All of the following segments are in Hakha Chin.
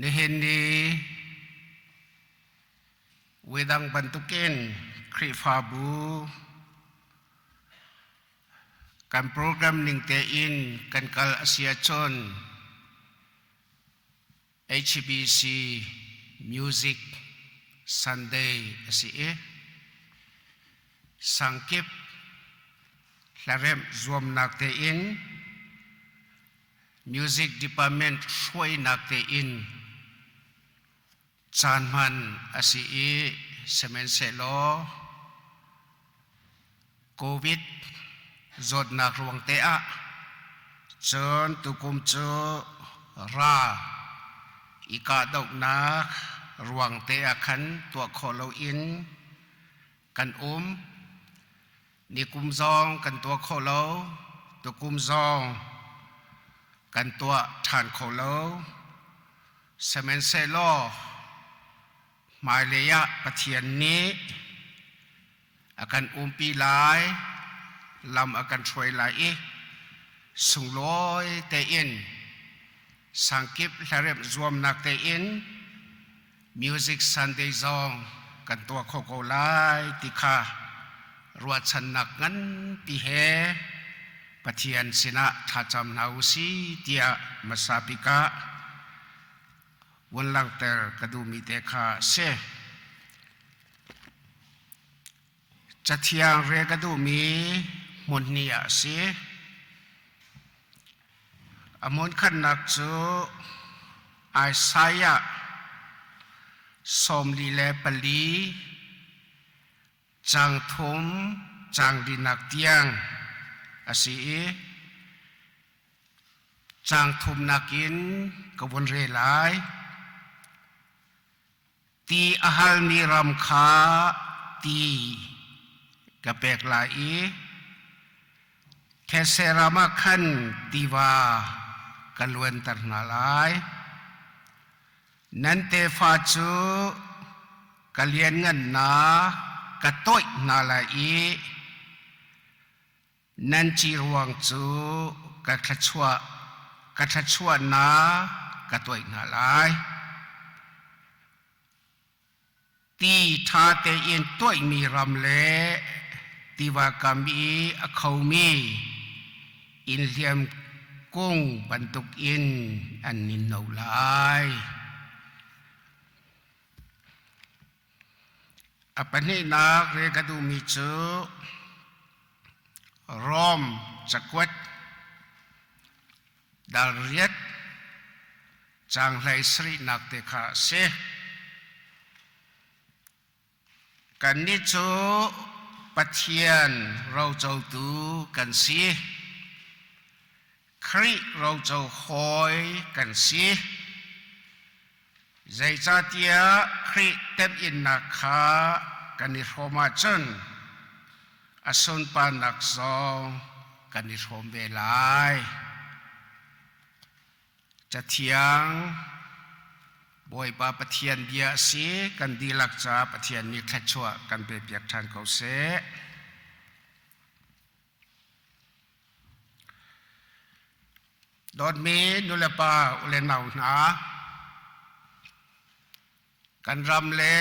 Nihin ni Wedang bantukin Khrihfabu kan program ning tein kan kal a si ahcun HBC Music Sunday a si i sangkip hlaremh zuamnak tein Music Department hruainak tein caan hman a si i sihmanhsehlaw COVID zawtnak ruang te ah cun tukum cu ra i kahdohnak ruang te ah khan tuah khawh loin kan um. Nikum zong kan tuah khawh lo, tukum zong kan tuah ṭhan kho lo. Sihmanhsehlaw hmailei ah Pathian nih a kan umpi lai, lam a kan hruai lai i sunglawi tein sangkip hlaremh zuamnak tein Music Sunday zong kan tuah kho ko lai ti kha ruahchannak nganpi he Pathian sinah thlacam hna u si tiah hmasa bik ah vun langhter ka duhmi te kha a si. Cathiang re ka duhmi hmun hnih ah a si. A hmunkhatnak cu Isaiah 44 caang thum caang linak tiang a si i caang thumnak in ka vun re lai. Ti a halmi ram kha ti ka pek lai i thetse ram ah khan tiva ka luanter hna lai. Nan tefa cu ka lianngannak ka toih hna lai i Nan ciruang cu ka thluachuah ka thluachuahnak ka tuah hna lai. Ti ṭha tein tuahmi ram le tiva kam i a khomi innhliam kung bantukin an nin no lai. A pahnihnak re ka duhmi cu Rom cakuat dal riat caang hlei sarihnak te kha a si. Kannih cu Pathian rocotu kan si. Khrih roco hawi kan si. Zeicahtiah Khrih temhinnak kha kan i hrawm ahcun a sunparnak zong kan i hrawm ve lai. Cathiang Bawipa Pathian bia a si, kan dihlak caah Pathian nih thluachuah kan pepiak ṭhan ko seh. Dawtmi nulepa ule nau hna, kan ram le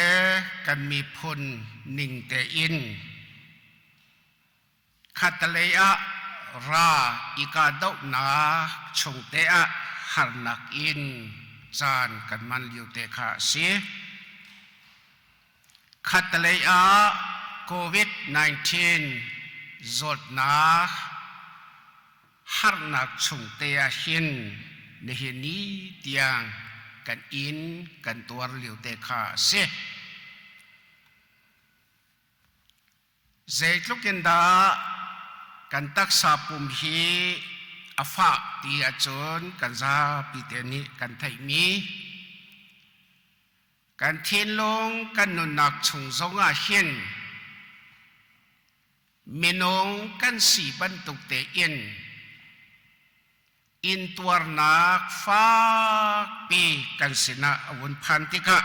kan miphun ning tein khattelei ah ra i kahdohnak chungte ah harnak in caan kan hman lio te kha a si. Khattelei ah COVID-19 zawtnak harnak chungte ah hin nihin ni tiang kan inn kan tuar lio te kha a si. Zeitluk in dah kan taksa pum hi a fah ti ahcun kan zapi te nih kan theihmi Kan thinlung kan nunnak chung zongah hin minung kan si bantuk tein intuarnak fakpi kan sinah a vun phan tikah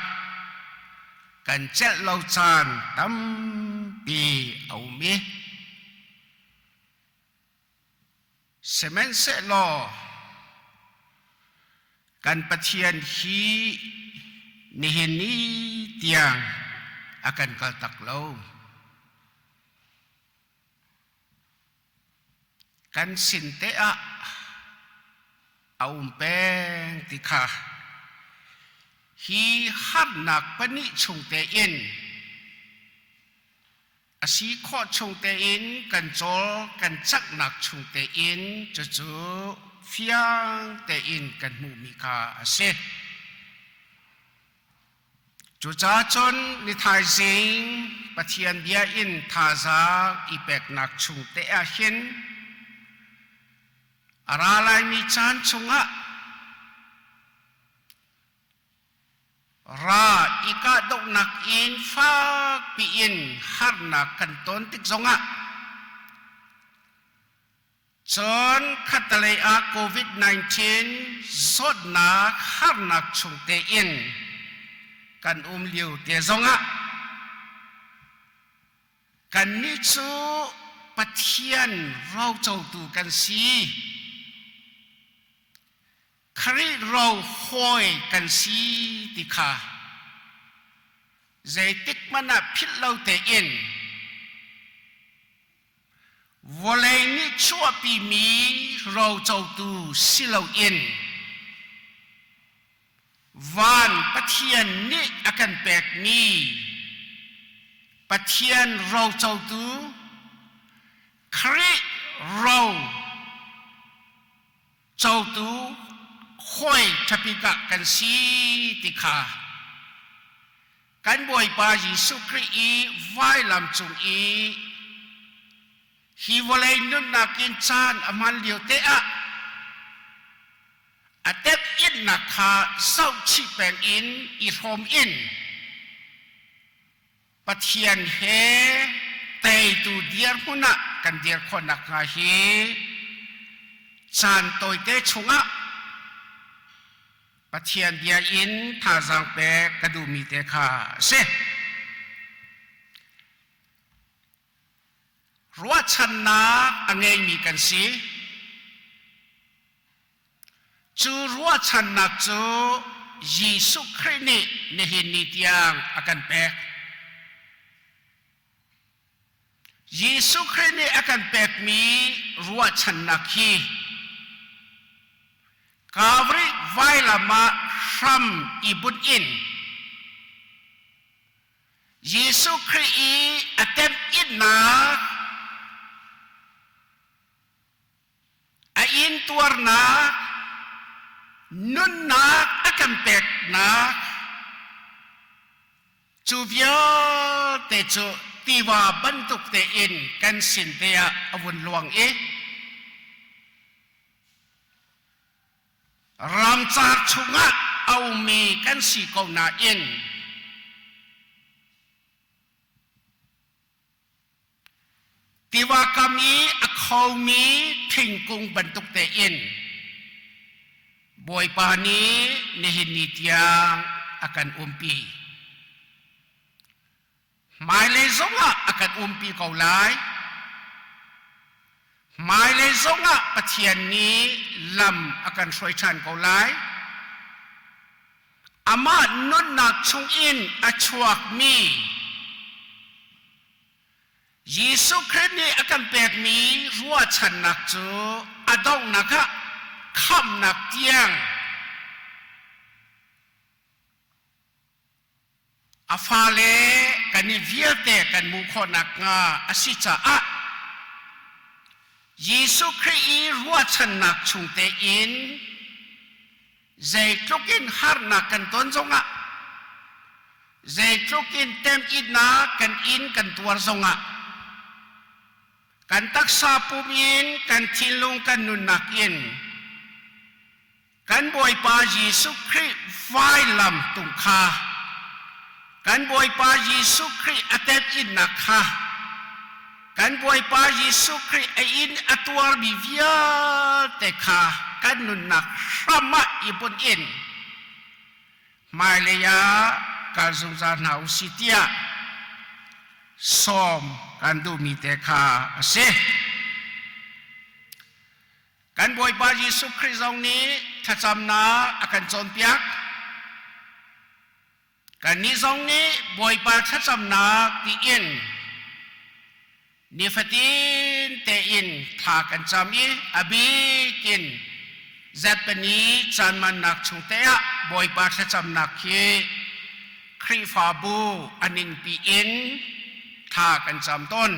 kan celh lo caan tampi a um i sihmanhsehlaw. Kan Pathian hi nihin ni tiang a kan kaltak lo. Kan sin te ah a um peng ti kha hi harnak pahnih chung tein a si khawh chung tein kan cawl kan caknak chung tein cucu fiang tein kan hmuhmi kha a si. Cucaah cun ni thaizing Pathian bia in thazaang i peknak chung te ah hin a ra laimi caan chungah ra i kahdohnak in fakpi in harnak kan ton tik zongah Cun khattelei ah COVID-19 zawtnak harnak chung tein kan um lio te zongah kannih cu Pathian rocotu kan si. Khrih ro hawi kan si ti kha zeitik hmanh ah philh lo tein Vawlei nih chuahpimi rocotu si loin van Pathian nih a kan pekmi Pathian rocotu Khrih ro cotu hawi ṭhapik ah kan si ti kha Kan Bawipa Jesuh Khrih i vailam cung i hi vawlei nunnak in caan a hman lio te ah a temhinnak kha zohchih peng in i hrawm in Pathian he teitu dirhmun ah kan dir khawh nakhnga hi caan tawite chungah Pathian bia in thazaang pek ka duhmi te kha a si. Ruahchannak a ngeimi kan si. Cu ruahchannak cu Jesuh Khrih nih nihin ni tiang a kan pek. Jesuh Khrih nih a kan pekmi ruahchannak hi Calvary vailam ah hram i bunh in Jesuh Khrih i a temhinnak a intuarnak nunnak a kan peknak Cu vialte cu tiva bantuk tein kan sin te ah a vun luang i ramcar chungah a ummi kan si ko nain tiva kam i a khomi thingkung bantuk tein Bawipa nih nihin ni tiang a kan umpi. Hmailei zongah a kan umpi ko lai. Hmailei zongah Pathian nih lam a kan hruai ṭhan ko lai. Amah nunnak chungin a chuakmi Jesuh Khrih nih a kan pekmi ruahchannak cu a donghnak ah khamhnak tiang a fale kan i vialte kan hmuh khawh nakhnga a si caah Jesuh Khrih i ruahchannak chung tein zeitluk in harnak kan ton zongah zeitluk in temhitnak kan in kan tuar zongah kan taksa pum in kan thinlung kan nunnak in kan Bawipa Jesuh Khrih vailam tung kha kan Bawipa Jesuh Khrih a temhinnak kha Kan Bawipa Jesuh Khrih a in a tuarmi vialte kha kan nunnak hram ah i bunh in hmailei ah kal zungzal hna u si tiah sawm kan duhmi te kha a si. Kan Bawipa Jesuh Khrih zong nih thlacamnak a kan cawnpiak. Kannih zong nih Bawipa thlacamnak tiin nifatin tein thla kan cam i a bikin Zephani caanmannak chung te ah Bawipa thlacamnak hi Khrihfabu a ningpi in thla kan cam tawn.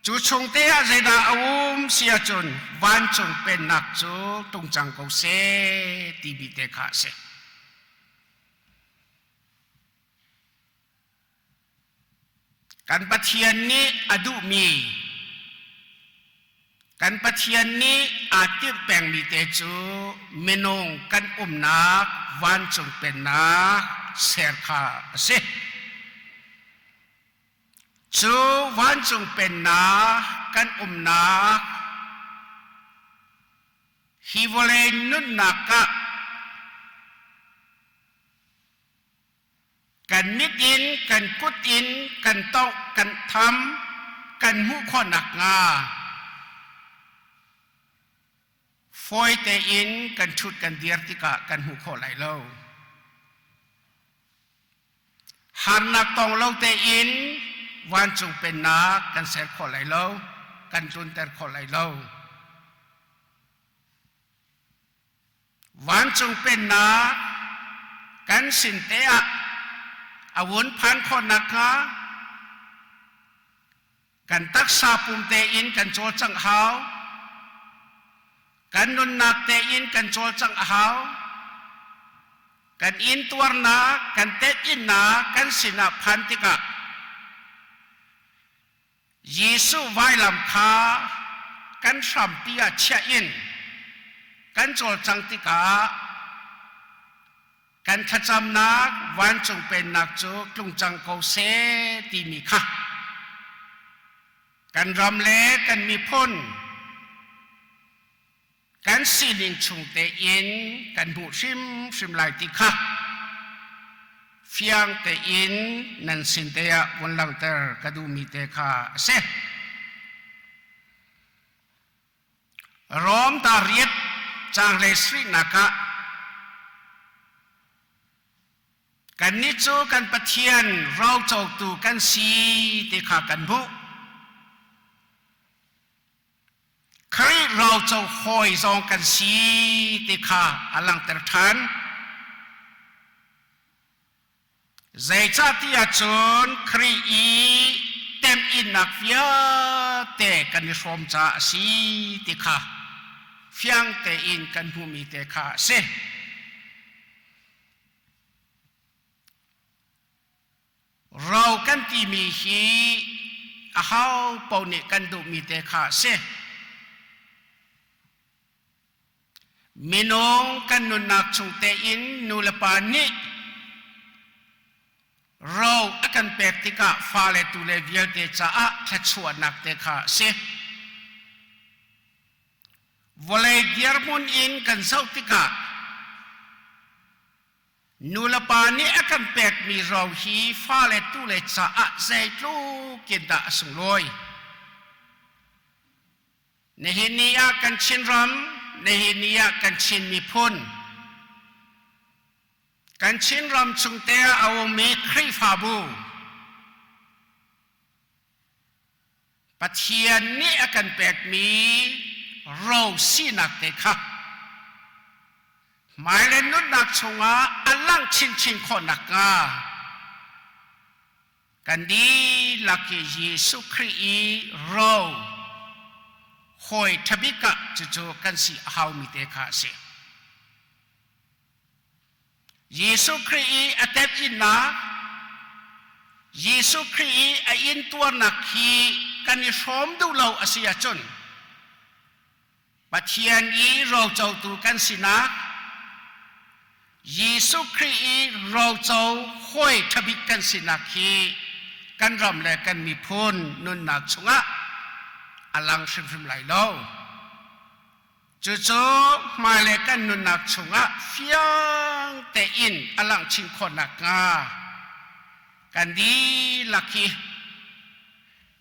Cu chung te ah zeidah a um si ahcun vancung pennak cu tung cang ko seh timi te kha a si. Kan Pathian nih a duhmi, kan Pathian nih aa timh pengmi te cu minung kan umnak vancung pennak ser kha a si. Cu vancung pennak kan umnak hi vawlei nunnak ah kan mit in kan kut in kan tongh kan tham kan hmuh khawh nakhnga fawi tein kan ṭhut kan dir tikah kan hmuh khawh lai lo. Harnak tong lo tein vancung pennak kan ser khawh lai lo, kan tlunter khawh lai lo. Vancung pennak kan sin te ah a vun phan khawh nakhnga kan taksa pum tein kan cawlcangh hau, kan nunnak tein kan cawlcangh a hau, kan intuarnak, kan tetinnak kan sinah phan tikah Jesuh vailam kha kan hrampi ah chiah in kan cawlcang tikah kan thlacamnak vancung pennak cu tlung cang ko seh timi kha kan ram le kan miphun kan sining chung tein kan hmuh hrimhrim lai ti kha fiang tein nan sin te ah vun langhter ka duhmi te kha a si. Rom ta riat caang le srihnak ah kannih cu kan Pathian rocotu kan si ti kha kan hmuh. Khrih roco hawi zong kan si ti kha a langhter ṭhan. Zeicahtiah cun Khrih i temhinnak vialte kan i hrawm caah a si ti kha fiang tein kan hmuhmi te kha a si. Ro kan timi hi aho paoh nih kan duhmi te kha a si. Minung kan nunnak chung tein nulepa nih ro a kan pek tikah fale tule vialte caah thluachuahnak te kha a si. Vawlei dirhmun in kan zoh tikah Nulepa nih a kan pekmi ro hi fale tule caah zeitluk in dah a sunglawi. Nihin ni ah kan Chinram, nihin ni ah kan Chin miphun, kan Chinram chungte ah a ummi Khrihfabu, Pathian nih a kan pekmi ro sinak te kha hmailei nunnak chungah a langh chinchin khawh nakhnga kan dihlak hi Jesuh Khrih i ro hawi ṭhabik ah cucu kan si a haumi te kha a si. Jesuh Khrih i a temhinnak, Jesuh Khrih i a intuarnak hi kan i hrawm duh lo a si ahcun Pathian i rocotu kan sinak, Jesuh Khrih i roco hawi ṭhabik kan sinak hi kan ram le kan miphun nunnak chungah a lang hrimhrim lai lo. Cucu hmailei kan nunnak chungah fiang tein a langh chin khawh nakhnga kan dihlak hi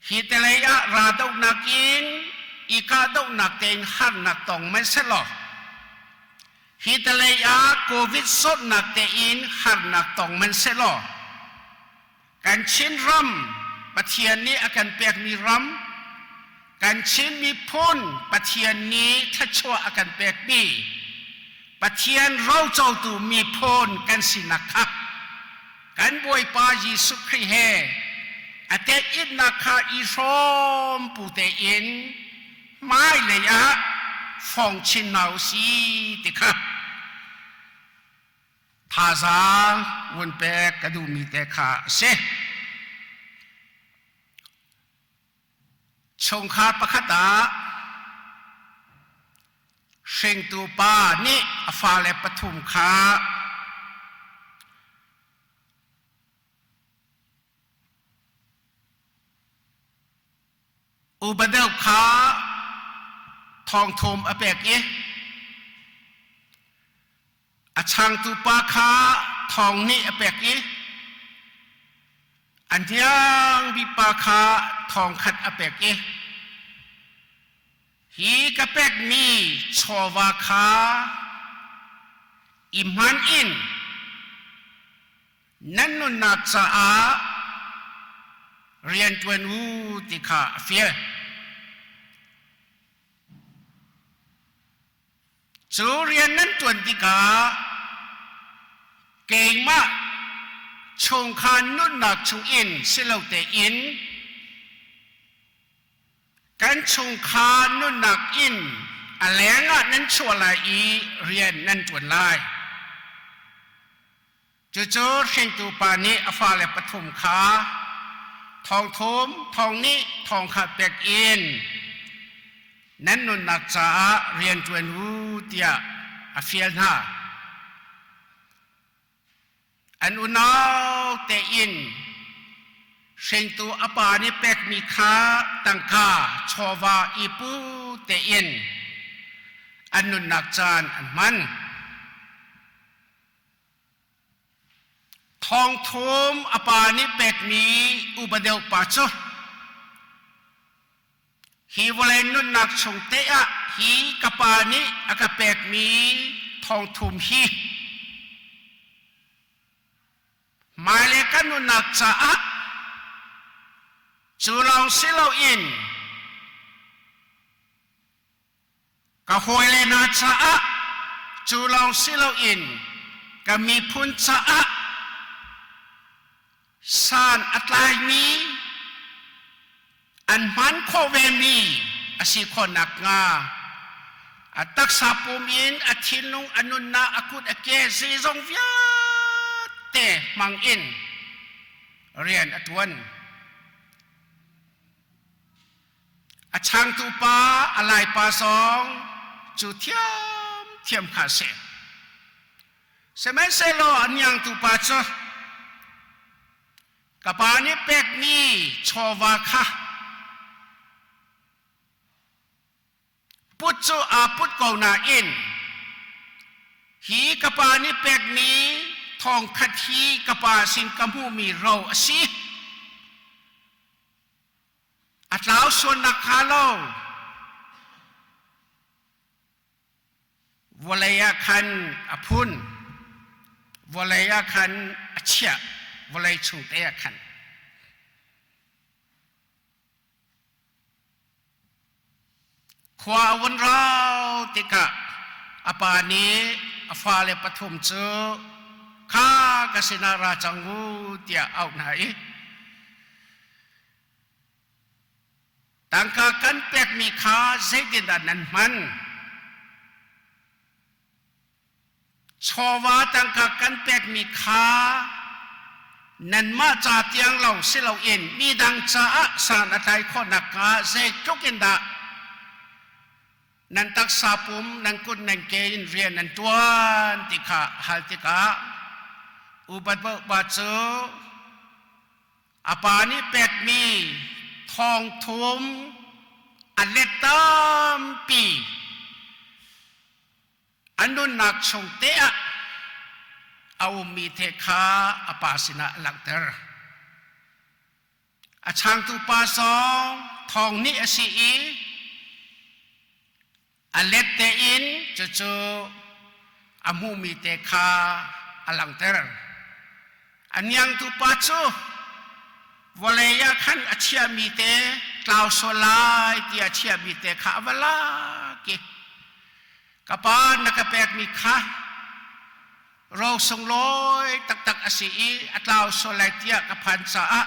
hi telei ah raldohnak in i kahdohnak tein harnak tong man selaw hi talei ah COVID zawtnak tein harnak tong man selaw kan Chin ram Pathian nih a kan pekmi ram kan Chin miphun Pathian nih thluachuah a kan pekmi Pathian rocotu miphun kan sinak kha kan Bawipa Jesuh Khrih he a tekinnak kha i hrawm pu tein hmailei ah fong chin hna u si ti kha thazaang vun pek ka duhmi te kha a si. Chungkhar pakhat ah hringtu pa nih a fale pathum kha upa deuh kha thawngthum a pek i a changtu pa kha thawng nih a pek i a hniang bik pa kha thawng khat a pek i hi ka pekmi chawva kha i hman in nan nunnak caah rian ṭuan u ti kha a fial. Cu rian nan ṭuan tikah keimah chungkhar nunnak chungin si lo tein kan chungkhar nunnak in a lengah nan chuah lai i rian nan ṭuan lai. Cucu hringtu pa nih a fale pathum kha thawngthum, thawngnih, thawngkhat pek in nan nunnak caah rian ṭuan u tiah a fial hna. An unau tein hringtu a pa nih pekmi kha tangka chawva i pu tein an nunnak caan an hman. Thawngthum a pa nih pekmi upa deuh pa cu hi vawlei nunnak chung te ah hi ka pa nih a ka pekmi thawngthum hi hmailei ka nunnak caah cu lawng si loin Ka hawile hna caah cu lawng si loin ka miphun caah san a tlaimi an hman khawh vemi a si khawh nakhnga a taksa pum in a thinlung a nunnak a kut a ke zeizong vialte hmang in rian a ṭuan. A changtu pa a laipa zong cu thiamthiam kha a si. Sihmanhsehlaw a niangtu pa cu ka pa nih pekmi chawva kha put cu aa put ko nain hi ka pa nih pekmi thawngkhat hi ka pa sin ka hmuhmi ro a si. A tlau sualnak hnga lo vawlei ah khan a phun, vawlei ah khan a chiah, vawlei chung te ah khan. Khua a vun rau tikah a pa nih a fale pathum cu kha ka sinah ra cang u tiah a auh hna i Tangka kan pekmi kha zeitindah nan hman? Chawva tangka kan pekmi kha nanmah ca tiang lo si loin midang caah san a tlai khawh nakhnga zeitluk in dah nan taksa pum nan kut nan ke in rian nan ṭuan ti kha hal tikah upat pa cu A pa nih pekmi thawngthum a let tampi a nunnak chung te ah a ummi the kha a pa sinah a langhter. A changtu pa zong thawng nih a si i A let tein cucu a hmuhmi te kha a langhter. A niangtu pa cu vawlei ah khan a chiahmi te tlau sual lai ti a chiahmi te kha a va lak i ka pa na ka pekmi kha ro sunglawi taktak a si i a tlau sual lai tiah ka phan caah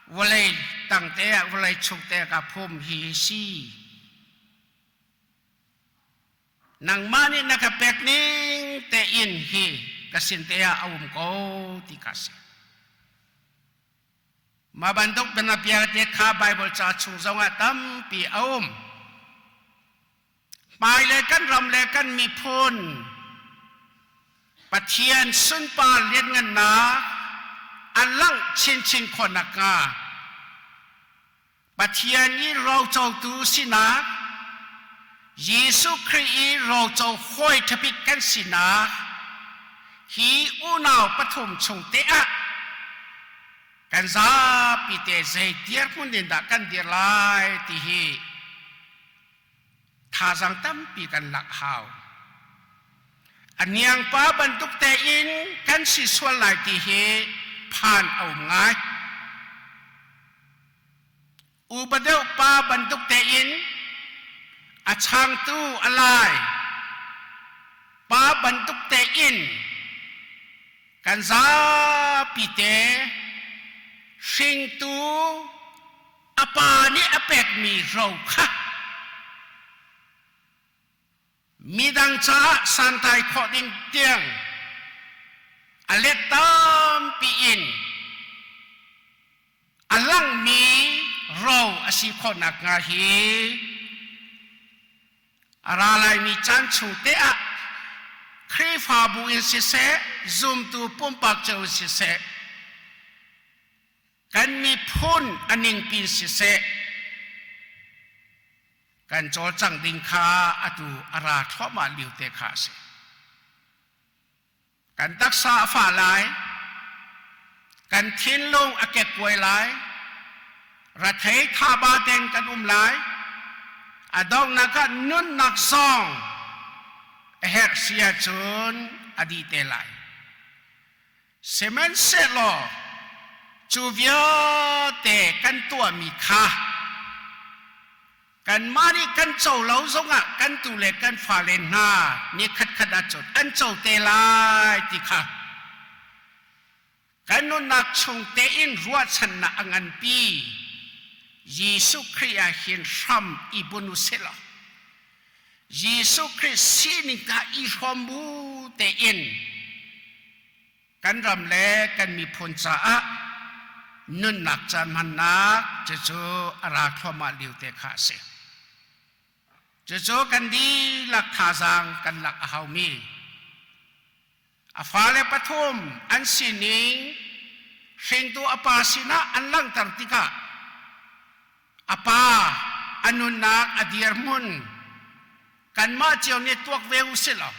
vawlei tang te ah vawlei chung te ka phum hi si. Nangmah nih na ka pek ning tein hi ka sin te ah a um ko ti ka si. Mah bantuk bianabia te kha Bible ca chung zongah tampi a um. Hmailei kan ram le kan miphun Pathian sunpar lianngannak a langh chinchin khawh nakhnga Pathian i rocotu sinak Jesuh Khrih i roco hawi ṭhabik kan sinak hi unau pathum chung te ah kan zapi te zei dirhmun in dah kan dir lai ti hi Thazaang tampi kan lak hau. A niangpa bantuk tein kan si sual lai ti hi phan a um ngai. Upa deuh pa bantuk tein a changtu a lai pa bantuk tein kan zapi te hringtu a pa nih a pekmi ro kha midang caah santlai khawh ding tiang a let tampi in a langmi ro a si khawh nakhnga hi a ra laimi caan chung te ah Khrihfabu in siseh, zumtu pumpak cio in siseh, Kan miphun a ningpi siseh, kan cawlcangh ding kha atu a ra thluahmah lio te kha a si. Kan taksa a fah lai, kan thinlung a kekkuai lai, rathei thaba deng kan um lai, a donghnak ah nunnak zong a herh si ahcun a dih te lai. Sihmanhsehlaw cu vialte kan tuahmi kha kanmah nih kan co lo zongah kan tu le kan fale hna nih khatkhat ahcun an co te lai ti kha kan nunnak chung tein ruahchannak a nganpi Jesuh Khrih ah hin hram i bun u sih law Jesuh Khrih sining kha i hrawm bu tein kan ram le kan miphun caah nunnak caan hmannak cucu a ra thluahmah lio te kha a si. Cucu kan dihlak thazaang kan lak a haumi a fale pathum an sining hringtu a pa sinah an langhter tikah a pa a nunnak a dirhmun kanmah cio nih tuak ve u sih law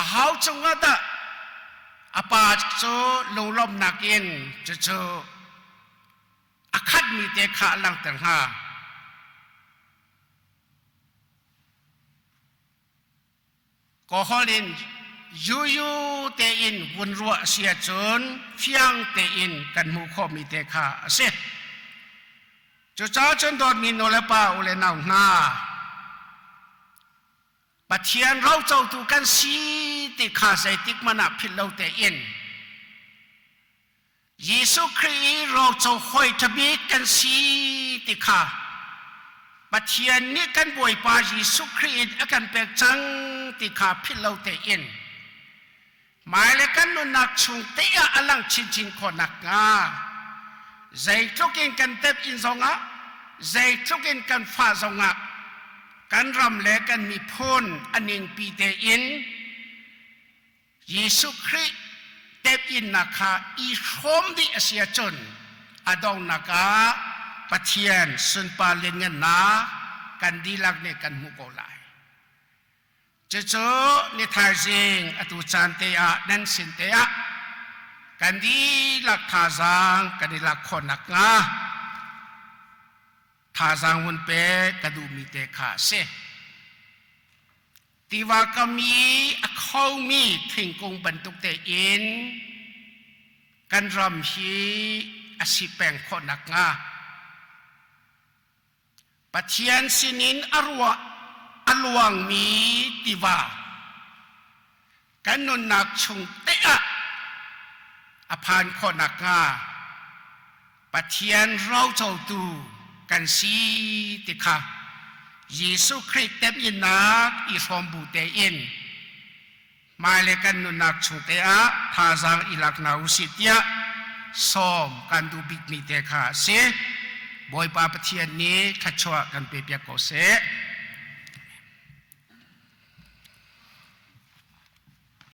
a hau cungah dah a pa cu lunglawmhnak in cucu a khatmi te kha a langhter hnga. Kawhol in yuyu tein vun ruah a si ahcun fiang tein kan hmuh khawhmi te kha a si. Cucaah cun dawtmi nulepa u le nau hna, Pathian rocotu kan si ti kha zeitik hmanh ah philh lo tein Jesuh Khrih i roco hawi ṭhabik kan si ti kha Pathian nih kan Bawipa Jesuh Khrih in a kan pek cang ti kha philh lo tein hmailei kan nunnak chung te ah a lang chinchin khawh nakhnga zeitluk in kan tep in zongah zeitluk in kan fah zongah kan ram le kan miphun a ningpi tein Jesuh Khrih tep-innak kha i hrawm dih a si ahcun a donghnak ah Pathian sunpar lianngannak kan dihlak nih kan hmuh ko lai. Cucu ni thaizing atu caan te ah nan sin te ah kan dihlak thazaang kan i lak khawh nakhnga. Thazaang hun pe ka duhmi te kha a si. Tiva kam i a khomi thingkung bantuk tein kan ram hi a si peng khawh nakhnga Pathian sinin a ruah a luangmi tiva kan nunnak chung te ah a phan khawh nakhnga Pathian rocotu kan si ti kha Jesuh Khrih temhinnak i hrawm bu tein hmailei kan nunnak chung te ah thazaang i lak hna usih tiah sawm kan duh bikmi te kha a si. Bawipa Pathian nih thluachuah kan pe piak ko seh.